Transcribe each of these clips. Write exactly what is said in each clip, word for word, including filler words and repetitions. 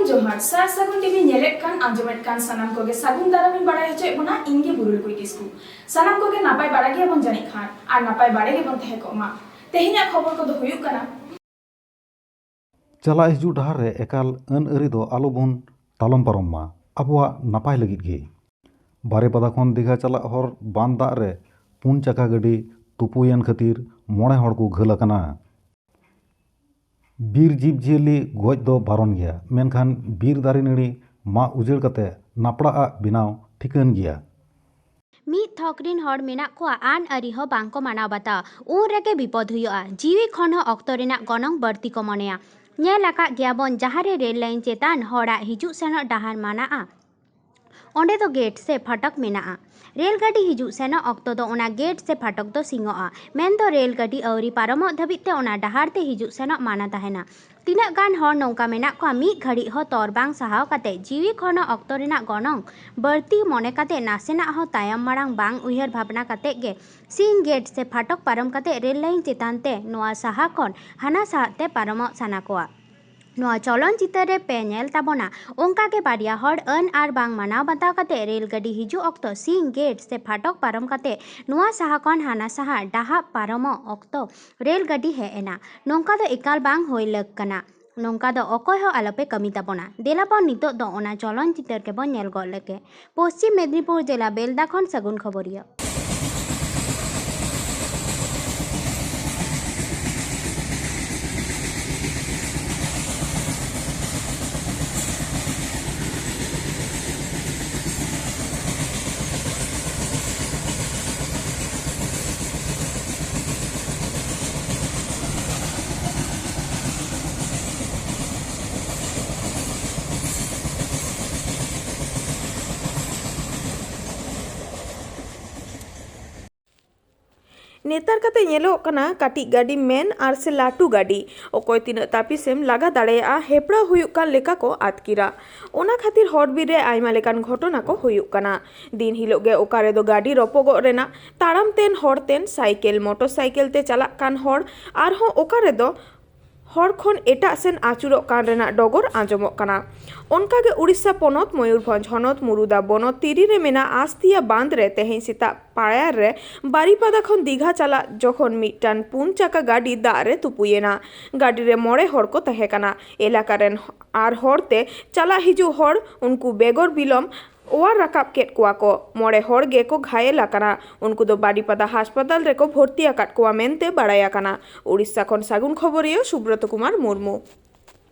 ᱡᱚᱦᱟᱨ, ᱥᱟᱨ ᱥᱟᱹᱜᱩᱱ ᱴᱤᱵᱷᱤ ᱧᱮᱞᱮᱫ ᱠᱟᱱ, ᱟᱸᱡᱚᱢᱮᱫ ᱠᱟᱱ ᱥᱟᱱᱟᱢ ᱠᱚᱜᱮ ᱥᱟᱹᱜᱩᱱ ᱫᱟᱨᱟᱢ ᱤᱧ ᱵᱟᱲᱟᱭ ᱦᱚᱪᱚᱭᱮᱫ ᱵᱚᱱᱟ᱾ ᱤᱧ ᱜᱮ ᱵᱩᱨᱩᱞᱠᱩᱭ ᱠᱤᱥᱠᱩ᱾ ᱥᱟᱱᱟᱢ ᱠᱚᱜᱮ ᱱᱟᱯᱟᱭ ᱵᱟᱲᱟ ᱜᱮᱭᱟᱵᱚᱱ ᱡᱟᱹᱱᱤᱡ ᱠᱷᱟᱱ, ᱟᱨ ᱱᱟᱯᱟᱭ ᱵᱟᱲᱟ ᱜᱮᱵᱚᱱ ᱛᱟᱦᱮᱸ ᱠᱚᱜ ᱢᱟ᱾ ᱛᱮᱦᱮᱧᱟᱜ ᱠᱷᱚᱵᱚᱨ ᱠᱚᱫᱚ ᱦᱩᱭᱩᱜ ᱠᱟᱱᱟ᱾ ᱪᱟᱞᱟᱜ ᱦᱤᱡᱩᱜ ᱰᱟᱦᱟᱨ ᱨᱮ ᱮᱠᱟᱞ ᱟᱹᱱ ᱟᱹᱨᱤ ᱫᱚ ᱟᱞᱚᱵᱚᱱ ᱛᱟᱞᱚᱢ ᱯᱟᱨᱚᱢ ᱢᱟ, ᱟᱵᱚᱣᱟᱜ ᱱᱟᱯᱟᱭ ᱞᱟᱹᱜᱤᱫ ᱜᱮ᱾ ᱵᱟᱨᱮᱯᱟᱫᱟ ᱠᱷᱚᱱ ᱫᱤᱜᱷᱟ ᱪᱟᱞᱟᱜ ᱦᱚᱨ ᱵᱟᱱ ᱫᱟᱜ ᱨᱮ ᱯᱩᱱ ᱪᱟᱠᱟ ᱜᱟᱹᱰᱤ ᱛᱩᱯᱩᱭᱮᱱ ᱠᱷᱟᱹᱛᱤᱨ ᱢᱚᱬᱮ ᱦᱚᱲ ᱠᱚ ᱜᱷᱟᱹᱞ ᱟᱠᱟᱱᱟ᱾ ᱵᱤᱨ ᱡᱤᱵᱽᱡᱤᱭᱟᱹᱞᱤ ᱜᱚᱡ ᱫᱚ ᱵᱟᱨᱚᱱ ᱜᱮᱭᱟ, ᱢᱮᱱᱠᱷᱟᱱ ᱵᱤᱨ ᱫᱟᱨᱮ ᱱᱟᱹᱲᱤ ᱢᱟᱜ ᱩᱡᱟᱹᱲ ᱠᱟᱛᱮ ᱱᱟᱯᱲᱟᱜ ᱟᱜ ᱵᱮᱱᱟᱣ ᱴᱷᱤᱠᱟᱹᱱ ᱜᱮᱭᱟ᱾ ᱢᱤᱫ ᱛᱷᱚᱠ ᱨᱤᱱ ᱦᱚᱲ ᱢᱮᱱᱟᱜ ᱠᱚᱣᱟ, ᱟᱹᱱ ᱟᱹᱨᱤ ᱦᱚᱸ ᱵᱟᱝ ᱠᱚ ᱢᱟᱱᱟᱣ ᱵᱟᱛᱟᱣᱟ, ᱩᱱ ᱨᱮᱜᱮ ᱵᱤᱯᱚᱫ ᱦᱩᱭᱩᱜᱼᱟ᱾ ᱡᱤᱣᱤ ᱠᱷᱚᱱ ᱦᱚᱸ ᱚᱠᱛᱚ ᱨᱮᱱᱟᱜ ᱜᱚᱱᱚᱝ ᱵᱟᱹᱲᱛᱤ ᱠᱚ ᱢᱚᱱᱮᱭᱟ᱾ ᱧᱮᱞ ᱟᱠᱟᱫ ᱜᱮᱭᱟᱵᱚᱱ, ᱡᱟᱦᱟᱸ ᱨᱮ ᱨᱮᱞ ᱞᱟᱭᱤᱱ ᱪᱮᱛᱟᱱ ᱦᱚᱲᱟᱜ ᱦᱤᱡᱩᱜ ᱥᱮᱱᱚᱜ ᱰᱟᱦᱟᱨ ᱢᱟᱱᱟᱜᱼᱟ, ᱚᱸᱰᱮ ᱫᱚ ᱜᱮᱴ ᱥᱮ ᱯᱷᱟᱴᱚᱠ ᱢᱮᱱᱟᱜᱼᱟ᱾ ᱨᱮᱞ ᱜᱟᱹᱰᱤ ᱦᱤᱡᱩᱜ ᱥᱮᱱᱚᱜ ᱚᱠᱛᱚ ᱫᱚ ᱚᱱᱟ ᱜᱮᱴ ᱥᱮ ᱯᱷᱟᱴᱚᱠ ᱫᱚ ᱥᱤᱧᱚᱜᱼᱟ, ᱢᱮᱱᱫᱚ ᱨᱮᱞ ᱜᱟᱹᱰᱤ ᱟᱹᱣᱨᱤ ᱯᱟᱨᱚᱢᱚᱜ ᱫᱷᱟᱹᱵᱤᱡ ᱛᱮ ᱚᱱᱟ ᱰᱟᱦᱟᱨ ᱛᱮ ᱦᱤᱡᱩᱜ ᱥᱮᱱᱚᱜ ᱢᱟᱱᱟ ᱛᱟᱦᱮᱱᱟ᱾ ᱛᱤᱱᱟᱹᱜ ᱜᱟᱱ ᱦᱚᱲ ᱱᱚᱝᱠᱟ ᱢᱮᱱᱟᱜ ᱠᱚᱣᱟ, ᱢᱤᱫ ᱜᱷᱟᱹᱲᱤᱡ ᱦᱚᱸ ᱛᱚᱨ ᱵᱟᱝ ᱥᱟᱦᱟᱣ ᱠᱟᱛᱮ ᱡᱤᱣᱤ ᱠᱷᱚᱱ ᱦᱚᱸ ᱚᱠᱛᱚ ᱨᱮᱱᱟᱜ ᱜᱚᱱᱚᱝ ᱵᱟᱹᱲᱛᱤ ᱢᱚᱱᱮ ᱠᱟᱛᱮ ᱱᱟᱥᱮᱱᱟᱜ ᱦᱚᱸ ᱛᱟᱭᱚᱢ ᱢᱟᱲᱟᱝ ᱵᱟᱝ ᱩᱭᱦᱟᱹᱨ ᱵᱷᱟᱵᱽᱱᱟ ᱠᱟᱛᱮ ᱜᱮ ᱥᱤᱧ ᱜᱮᱴ ᱥᱮ ᱯᱷᱟᱴᱚᱠ ᱯᱟᱨᱚᱢ ᱠᱟᱛᱮ ᱨᱮᱞ ᱞᱟᱭᱤᱱ ᱪᱮᱛᱟᱱ ᱛᱮ ᱱᱚᱣᱟ ᱥᱟᱦᱟ ᱠᱷᱚᱱ ᱦᱟᱱᱟ ᱥᱟᱦᱟ ᱛᱮ ᱯᱟᱨᱚᱢᱚᱜ ᱥᱟᱱᱟ ᱠᱚᱣᱟ᱾ ᱱᱚᱣᱟ ᱪᱚᱞᱚᱱ ᱪᱤᱛᱟᱹᱨ ᱨᱮ ᱯᱮ ᱧᱮᱞ ᱛᱟᱵᱚᱱᱟ, ᱚᱱᱠᱟ ᱜᱮ ᱵᱟᱨᱭᱟ ᱦᱚᱲ ᱟᱹᱱ ᱟᱨ ᱵᱟᱝ ᱢᱟᱱᱟᱣ ᱵᱟᱛᱟᱣ ᱠᱟᱛᱮ ᱨᱮᱞ ᱜᱟᱹᱰᱤ ᱦᱤᱡᱩᱜ ᱚᱠᱛᱚ ᱥᱤᱧ ᱜᱮᱴ ᱥᱮ ᱯᱷᱟᱴᱚᱠ ᱯᱟᱨᱚᱢ ᱠᱟᱛᱮ ᱱᱚᱣᱟ ᱥᱟᱦᱟ ᱠᱷᱚᱱ ᱦᱟᱱᱟ ᱥᱟᱦᱟ ᱰᱟᱦᱟᱜ ᱯᱟᱨᱚᱢᱚᱜ ᱚᱠᱛᱚ ᱨᱮᱞ ᱜᱟᱹᱰᱤ ᱦᱮᱡ ᱮᱱᱟ᱾ ᱱᱚᱝᱠᱟ ᱫᱚ ᱮᱠᱟᱞ ᱵᱟᱝ ᱦᱩᱭ ᱞᱟᱹᱠ ᱠᱟᱱᱟ᱾ ᱱᱚᱝᱠᱟ ᱫᱚ ᱚᱠᱚᱭ ᱦᱚᱸ ᱟᱞᱚᱯᱮ ᱠᱟᱹᱢᱤ ᱛᱟᱵᱚᱱᱟ᱾ ᱫᱮᱞᱟ ᱵᱚᱱ ᱱᱤᱛᱚᱜ ᱫᱚ ᱚᱱᱟ ᱪᱚᱞᱚᱱ ᱪᱤᱛᱟᱹᱨ ᱜᱮᱵᱚᱱ ᱧᱮᱞ ᱜᱚᱫ ᱞᱮᱜᱮ᱾ ᱯᱚᱥᱪᱤᱢ ᱢᱮᱫᱽᱱᱤᱯᱩᱨ ᱡᱮᱞᱟ ᱵᱮᱞᱫᱟ ᱠᱷᱚᱱ ᱥᱟᱹᱜᱩᱱ ᱠᱷᱚᱵᱚᱨᱤᱭᱟᱹ᱾ ᱱᱮᱛᱟᱨ ᱠᱟᱛᱮ ᱧᱮᱞᱚᱜ ᱠᱟᱱᱟ, ᱠᱟᱹᱴᱤᱡ ᱜᱟᱹᱰᱤ ᱢᱮᱱ ᱟᱨ ᱥᱮ ᱞᱟᱹᱴᱩ ᱜᱟᱹᱰᱤ, ᱚᱠᱚᱭ ᱛᱤᱱᱟᱹᱜ ᱛᱟᱹᱯᱤᱥᱮᱢ ᱞᱟᱜᱟ ᱫᱟᱲᱮᱭᱟᱜᱼᱟ, ᱦᱮᱯᱲᱟᱣ ᱦᱩᱭᱩᱜ ᱠᱟᱱ ᱞᱮᱠᱟ ᱠᱚ ᱟᱹᱛᱠᱤᱨᱟ᱾ ᱚᱱᱟ ᱠᱷᱟᱹᱛᱤᱨ ᱦᱚᱨ ᱵᱤᱨ ᱨᱮ ᱟᱭᱢᱟ ᱞᱮᱠᱟᱱ ᱜᱷᱚᱴᱚᱱᱟ ᱠᱚ ᱦᱩᱭᱩᱜ ᱠᱟᱱᱟ᱾ ᱫᱤᱱ ᱦᱤᱞᱳᱜ ᱜᱮ ᱚᱠᱟ ᱨᱮᱫᱚ ᱜᱟᱹᱰᱤ ᱨᱚᱯᱚᱜᱚᱜ ᱨᱮᱱᱟᱜ, ᱛᱟᱲᱟᱢ ᱛᱮᱱ, ᱦᱚᱲ ᱛᱮᱱ, ᱥᱟᱭᱠᱮᱞ, ᱢᱚᱴᱚᱨ ᱥᱟᱭᱠᱮᱞ ᱛᱮ ᱪᱟᱞᱟᱜ ᱠᱟᱱ ᱦᱚᱲ, ᱟᱨᱦᱚᱸ ᱚᱠᱟ ᱨᱮᱫᱚ ᱦᱚᱨ ᱠᱷᱚᱱ ᱮᱴᱟᱜ ᱥᱮᱱ ᱟᱹᱪᱩᱨᱚᱜ ᱠᱟᱱ ᱨᱮᱱᱟᱜ ᱰᱚᱜᱚᱨ ᱟᱸᱡᱚᱢᱚᱜ ᱠᱟᱱᱟ᱾ ᱚᱱᱠᱟᱜᱮ ᱩᱲᱤᱥᱥᱟ ᱯᱚᱱᱚᱛ ᱢᱚᱭᱩᱨᱵᱷᱚᱸᱡᱽ ᱦᱚᱱᱚᱛ ᱢᱩᱨᱩᱫᱟ ᱵᱚᱱᱚᱛ ᱛᱤᱨᱤ ᱨᱮ ᱢᱮᱱᱟᱜ ᱟᱥᱛᱤᱭᱟ ᱵᱟᱸᱫᱽ ᱨᱮ ᱛᱮᱦᱮᱧ ᱥᱮᱛᱟᱜ ᱯᱟᱭᱟᱨ ᱨᱮ ᱵᱟᱨᱤᱯᱟᱫᱟ ᱠᱷᱚᱱ ᱫᱤᱜᱷᱟ ᱪᱟᱞᱟᱜ ᱡᱚᱠᱷᱚᱱ ᱢᱤᱫᱴᱟᱝ ᱯᱩᱱ ᱪᱟᱠᱟ ᱜᱟᱹᱰᱤ ᱫᱟᱜ ᱨᱮ ᱛᱩᱯᱩᱭᱮᱱᱟ᱾ ᱜᱟᱹᱰᱤ ᱨᱮ ᱢᱚᱬᱮ ᱦᱚᱲ ᱠᱚ ᱛᱟᱦᱮᱸ ᱠᱟᱱᱟ᱾ ᱮᱞᱟᱠᱟ ᱨᱮᱱ ᱟᱨ ᱦᱚᱨ ᱛᱮ ᱪᱟᱞᱟᱜ ᱦᱤᱡᱩᱜ ᱦᱚᱲ ᱩᱱᱠᱩ ᱵᱮᱜᱚᱨ ᱵᱤᱞᱚᱢ ᱚᱣᱟᱨ ᱨᱟᱠᱟᱵ ᱠᱮᱫ ᱠᱚᱣᱟ ᱠᱚ᱾ ᱢᱚᱬᱮ ᱦᱚᱲ ᱜᱮᱠᱚ ᱜᱷᱟᱭᱮᱞ ᱟᱠᱟᱱᱟ᱾ ᱩᱱᱠᱩ ᱫᱚ ᱵᱟᱨᱤᱯᱟᱫᱟ ᱦᱟᱥᱯᱟᱛᱟᱞ ᱨᱮᱠᱚ ᱵᱷᱚᱨᱛᱤ ᱟᱠᱟᱫ ᱠᱚᱣᱟ ᱢᱮᱱᱛᱮ ᱵᱟᱲᱟᱭ ᱟᱠᱟᱱᱟ᱾ ᱩᱲᱤᱥᱥᱟ ᱠᱷᱚᱱ ᱥᱟᱹᱜᱩᱱ ᱠᱷᱚᱵᱚᱨᱤᱭᱟᱹ ᱥᱩᱵᱨᱚᱛ ᱠᱩᱢᱟᱨ ᱢᱩᱨᱢᱩ᱾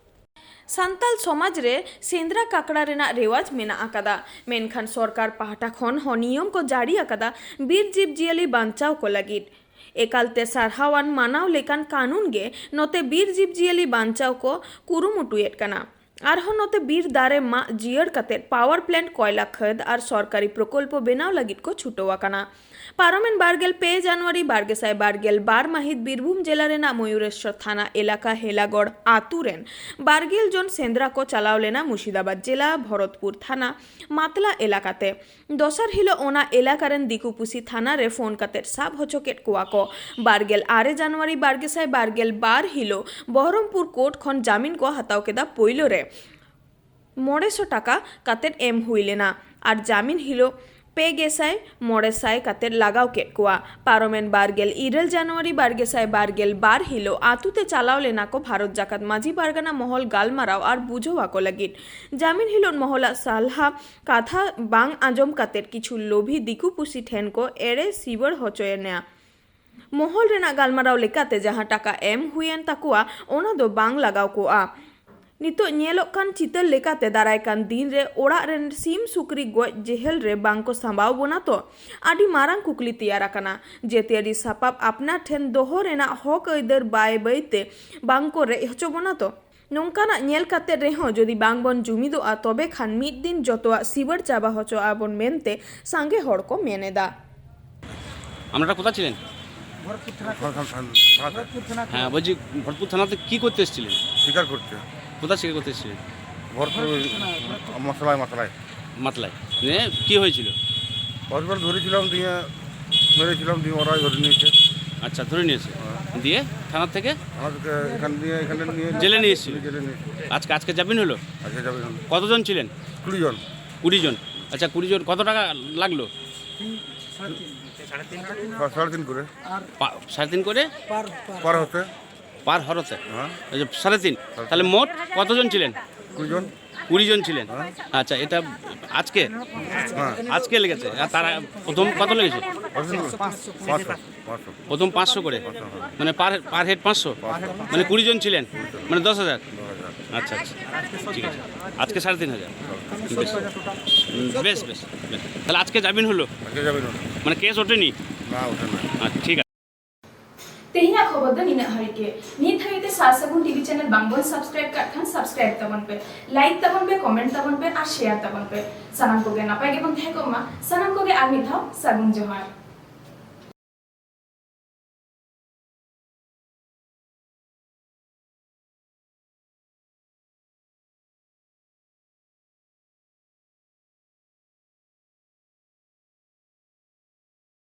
ᱥᱟᱱᱛᱟᱞ ᱥᱚᱢᱟᱡᱽ ᱨᱮ ᱥᱮᱸᱫᱽᱨᱟ ᱠᱟᱠᱲᱟ ᱨᱮᱱᱟᱜ ᱨᱮᱣᱟᱡᱽ ᱢᱮᱱᱟᱜ ᱟᱠᱟᱫᱟ, ᱢᱮᱱᱠᱷᱟᱱ ᱥᱚᱨᱠᱟᱨ ᱯᱟᱦᱴᱟ ᱠᱷᱚᱱ ᱦᱚᱸ ᱱᱤᱭᱚᱢ ᱠᱚ ᱡᱟᱹᱨᱤ ᱟᱠᱟᱫᱟ ᱵᱤᱨ ᱡᱤᱵᱽ ᱡᱤᱭᱟᱹᱞᱤ ᱵᱟᱧᱪᱟᱣ ᱠᱚ ᱞᱟᱹᱜᱤᱫ᱾ ᱮᱠᱟᱞᱛᱮ ᱥᱟᱨᱦᱟᱣᱟᱱ ᱢᱟᱱᱟᱣ ᱞᱮᱠᱟᱱ ᱠᱟᱹᱱᱩᱱ ᱜᱮ ᱱᱚᱛᱮ ᱵᱤᱨ ᱡᱤᱵᱽ ᱡᱤᱭᱟᱹᱞᱤ ᱵᱟᱧᱪᱟᱣ ᱠᱚ ᱠᱩᱨᱩᱢᱩᱴᱩᱭᱮᱫ ᱠᱟᱱᱟ᱾ ᱟᱨᱦᱚᱸ ᱱᱚᱛᱮ ᱵᱤᱨ ᱫᱟᱨᱮ ᱢᱟᱜ ᱡᱤᱭᱟᱹᱲ ᱠᱟᱛᱮ ᱯᱟᱣᱟᱨ ᱯᱞᱮᱱᱴ, ᱠᱚᱭᱞᱟ ᱠᱷᱟᱹᱫᱽ ᱟᱨ ᱥᱚᱨᱠᱟᱨᱤ ᱯᱨᱚᱠᱚᱞᱯᱚ ᱵᱮᱱᱟᱣ ᱞᱟᱹᱜᱤᱫ ᱠᱚ ᱪᱷᱩᱴᱟᱹᱣ ᱟᱠᱟᱱᱟ᱾ ᱯᱟᱨᱚᱢᱮᱱ ᱵᱟᱨᱜᱮᱞ ᱯᱮ ᱡᱟᱱᱩᱣᱟᱨᱤ ᱵᱟᱨᱜᱮᱥᱟᱭ ᱵᱟᱨᱜᱮᱞ ᱵᱟᱨ ᱢᱟᱹᱦᱤᱛ ᱵᱤᱨᱵᱷᱩᱢ ᱡᱮᱞᱟ ᱨᱮᱱᱟᱜ ᱢᱚᱭᱩᱨᱮᱥᱣᱚᱨ ᱛᱷᱟᱱᱟ ᱮᱞᱟᱠᱟ ᱦᱮᱞᱟᱜᱚᱲ ᱟᱛᱩ ᱨᱮᱱ ᱵᱟᱨᱜᱮᱞ ᱡᱚᱱ ᱥᱮᱸᱫᱽᱨᱟ ᱠᱚ ᱪᱟᱞᱟᱣ ᱞᱮᱱᱟ ᱢᱩᱨᱥᱤᱫᱟᱵᱟᱫᱽ ᱡᱮᱞᱟ ᱵᱷᱚᱨᱚᱛᱯᱩᱨ ᱛᱷᱟᱱᱟ ᱢᱟᱛᱞᱟ ᱮᱞᱟᱠᱟᱛᱮ᱾ ᱫᱚᱥᱟᱨ ᱦᱤᱞᱳᱜ ᱚᱱᱟ ᱮᱞᱟᱠᱟ ᱨᱮᱱ ᱫᱤᱠᱩ ᱯᱩᱥᱤ ᱛᱷᱟᱱᱟ ᱨᱮ ᱯᱷᱳᱱ ᱠᱟᱛᱮ ᱥᱟᱵ ᱦᱚᱪᱚ ᱠᱮᱫ ᱠᱚᱣᱟ ᱠᱚ᱾ ᱵᱟᱨᱜᱮᱞ ᱟᱨᱮ ᱡᱟᱱᱩᱣᱟᱨᱤ ᱵᱟᱨᱜᱮᱥᱟᱭ ᱵᱟᱨᱜᱮᱞ ᱵᱟᱨ ᱦᱤᱞᱳᱜ ᱵᱚᱦᱚᱨᱚᱢᱯᱩᱨ ᱠᱳᱨᱴ ᱠᱷᱚᱱ ᱡᱟᱢᱤᱱ ᱠᱚ ᱦᱟᱛᱟᱣ ᱠᱮᱫᱟ᱾ ᱯᱳᱭᱞᱳ ᱨᱮ ᱢᱚᱬᱮ ᱥᱚ ᱴᱟᱠᱟ ᱠᱟᱛᱮ ᱮᱢ ᱦᱩᱭ ᱞᱮᱱᱟ ᱟᱨ ᱡᱟᱢᱤᱱ ᱦᱤᱞᱳᱜ ᱯᱮ ᱜᱮᱥᱟᱭ ᱢᱚᱬᱮ ᱥᱟᱭ ᱠᱟᱛᱮ ᱞᱟᱜᱟᱣ ᱠᱮᱫ ᱠᱚᱣᱟ᱾ ᱯᱟᱨᱚᱢᱮᱱ ᱵᱟᱨᱜᱮᱞ ᱤᱨᱟᱹᱞ ᱡᱟᱱᱩᱣᱟᱨᱤ ᱵᱟᱨᱜᱮᱥᱟᱭ ᱵᱟᱨᱜᱮᱞ ᱵᱟᱨ ᱦᱤᱞᱳᱜ ᱟᱛᱩ ᱛᱮ ᱪᱟᱞᱟᱣ ᱞᱮᱱᱟ ᱠᱚ ᱵᱷᱟᱨᱚᱛ ᱡᱟᱠᱟᱛ ᱢᱟᱹᱡᱷᱤ ᱯᱟᱨᱜᱟᱱᱟ ᱢᱚᱦᱚᱞ ᱜᱟᱞᱢᱟᱨᱟᱣ ᱟᱨ ᱵᱩᱡᱷᱟᱹᱣ ᱟᱠᱚ ᱞᱟᱹᱜᱤᱫ᱾ ᱡᱟᱢᱤᱱ ᱦᱤᱞᱳᱜ ᱢᱚᱦᱚᱞᱟᱜ ᱥᱟᱞᱦᱟ ᱠᱟᱛᱷᱟ ᱵᱟᱝ ᱟᱸᱡᱚᱢ ᱠᱟᱛᱮ ᱠᱤᱪᱷᱩ ᱞᱳᱵᱷᱤ ᱫᱤᱠᱩ ᱯᱩᱥᱤ ᱴᱷᱮᱱ ᱠᱚ ᱮᱲᱮ ᱥᱤᱵᱟᱹᱲ ᱦᱚᱪᱚᱭᱮᱱᱟ᱾ ᱢᱚᱦᱚᱞ ᱨᱮᱱᱟᱜ ᱜᱟᱞᱢᱟᱨᱟᱣ ᱞᱮᱠᱟᱛᱮ ᱡᱟᱦᱟᱸ ᱴᱟᱠᱟ ᱮᱢ ᱦᱩᱭᱮᱱ ᱛᱟᱠᱚᱣᱟ, ᱚᱱᱟ ᱫᱚ ᱵᱟᱝ ᱞᱟᱜᱟᱣ ᱠᱚᱜᱼᱟ᱾ ᱱᱤᱛᱚᱜ ᱧᱮᱞᱚᱜ ᱠᱟᱱ ᱪᱤᱛᱟᱹᱨ ᱞᱮᱠᱟᱛᱮ ᱫᱟᱨᱟᱭ ᱠᱟᱱ ᱫᱤᱱ ᱨᱮ ᱚᱲᱟᱜ ᱨᱮᱱ ᱥᱤᱢ ᱥᱩᱠᱨᱤ ᱜᱚᱡ ᱡᱮᱦᱮᱞ ᱨᱮ ᱵᱟᱝ ᱠᱚ ᱥᱟᱢᱵᱟᱣ ᱵᱚᱱᱟ ᱛᱚ? ᱟᱹᱰᱤ ᱢᱟᱨᱟᱝ ᱠᱩᱠᱞᱤ ᱛᱮᱭᱟᱨ ᱟᱠᱟᱱᱟ᱾ ᱡᱟᱹᱛᱤᱭᱟᱹᱨᱤ ᱥᱟᱯᱟᱵ ᱟᱯᱱᱟᱨ ᱴᱷᱮᱱ ᱫᱚᱦᱚ ᱨᱮᱱᱟᱜ ᱦᱚᱠ ᱟᱹᱭᱫᱟᱹᱨ ᱵᱟᱭ ᱵᱟᱹᱭᱛᱮ ᱵᱟᱝ ᱠᱚ ᱨᱮᱡ ᱦᱚᱪᱚ ᱵᱚᱱᱟ ᱛᱚ? ᱱᱚᱝᱠᱟᱱᱟᱜ ᱧᱮᱞ ᱠᱟᱛᱮ ᱨᱮᱦᱚᱸ ᱡᱩᱫᱤ ᱵᱟᱝ ᱵᱚᱱ ᱡᱩᱢᱤᱫᱚᱜᱼᱟ, ᱛᱚᱵᱮ ᱠᱷᱟᱱ ᱢᱤᱫ ᱫᱤᱱ ᱡᱚᱛᱚᱣᱟᱜ ᱥᱤᱵᱟᱹᱲ ᱪᱟᱵᱟ ᱦᱚᱪᱚ ᱟᱵᱚᱱ ᱢᱮᱱᱛᱮ ᱥᱟᱸᱜᱮ ᱦᱚᱲ ᱠᱚ ᱢᱮᱱ ᱮᱫᱟ᱾ আপনারা কোথায় ছিলেন? ভরতপুর থানা। থানা, থানা, থানা, থানা। ভরতপুর থানা। হ্যাঁ, বলছি, ভরতপুর থানাতে কি করতে এসেছিলেন? শিকার করতে। কোথায় শিকার করতে এসেছিলেন? ভরতপুর, ভরতপুর থানা, ভরতপুর। মশলায়, মশলায়। মাতলায়। নিয়ে কি হয়েছিল? পরপর ধরেছিলাম, দিয়ে মেরেছিলাম, দিয়ে ওরাই ধরে নিয়েছে। আচ্ছা, ধরে নিয়েছে। দিয়ে থানা থেকে? আমাদেরকে এখান দিয়ে, এখানে নিয়ে জেলে নিয়ে এসেছিল? জেলে নিয়ে এসেছিল। আজকে, আজকে জামিন হলো? আজকে জামিন হলো। কতজন ছিলেন? কুড়ি জন। কুড়ি জন। আচ্ছা, কুড়ি জন। কত টাকা লাগলো? সাড়ে তিন করে। পা-, সাড়ে তিন করে? পার হতে। পার হতে? হ্যাঁ। এই যে সাড়ে তিন। তাহলে মোট কতজন ছিলেন? কুড়ি জন। কুড়ি জন ছিলেন। আচ্ছা, এটা আজকে? হ্যাঁ। আজকে লেগেছে। আর তারা প্রথম কত লেগেছে? পাঁচশো। পাঁচশো। প্রথম পাঁচশো করে? মানে পার, পার হেড পাঁচশো? মানে কুড়ি জন ছিলেন? মানে দশ হাজার? আচ্ছা, আচ্ছা, ঠিক আছে। আজকে সাড়ে তিন হাজার। বেশ। হুম, বেশ, বেশ, বেশ। তাহলে আজকে জামিন হলো? আজকে জামিন হলো। মানে কেস ওঠেনি? না, ওঠে না। আচ্ছা, ঠিক আছে। ᱛᱮᱦᱮᱧᱟᱜ ᱠᱷᱚᱵᱚᱨ ᱫᱚ ᱱᱤᱱᱟᱹᱜ ᱦᱟᱹᱨᱤᱡ ᱜᱮ᱾ ᱱᱤᱛ ᱦᱟᱹᱵᱤᱡ ᱛᱮ ᱥᱟᱨ ᱥᱟᱹᱜᱩᱱ ᱴᱤᱵᱷᱤ ᱪᱮᱱᱮᱞ ᱵᱟᱝᱵᱚᱱ ᱥᱟᱵᱥᱠᱨᱟᱭᱤᱵ ᱠᱟᱜ ᱠᱷᱟᱱ ᱥᱟᱵᱥᱠᱨᱟᱭᱤᱵ ᱛᱟᱵᱚᱱ ᱯᱮ, ᱞᱟᱭᱤᱠ ᱛᱟᱵᱚᱱ ᱯᱮ, ᱠᱚᱢᱮᱱᱴ ᱛᱟᱵᱚᱱ ᱯᱮ ᱟᱨ ᱥᱮᱭᱟᱨ ᱛᱟᱵᱚᱱ ᱯᱮ᱾ ᱥᱟᱱᱟᱢ ᱠᱚᱜᱮ ᱱᱟᱯᱟᱭ ᱜᱮᱵᱚᱱ ᱛᱟᱦᱮᱸ ᱠᱚᱜ ᱢᱟ᱾ ᱥᱟᱱᱟᱢ ᱠᱚᱜᱮ ᱟᱨ ᱢᱤᱫ ᱫᱷᱟᱣ ᱥᱟᱹᱜᱩᱱ ᱡᱚᱦᱟᱨ᱾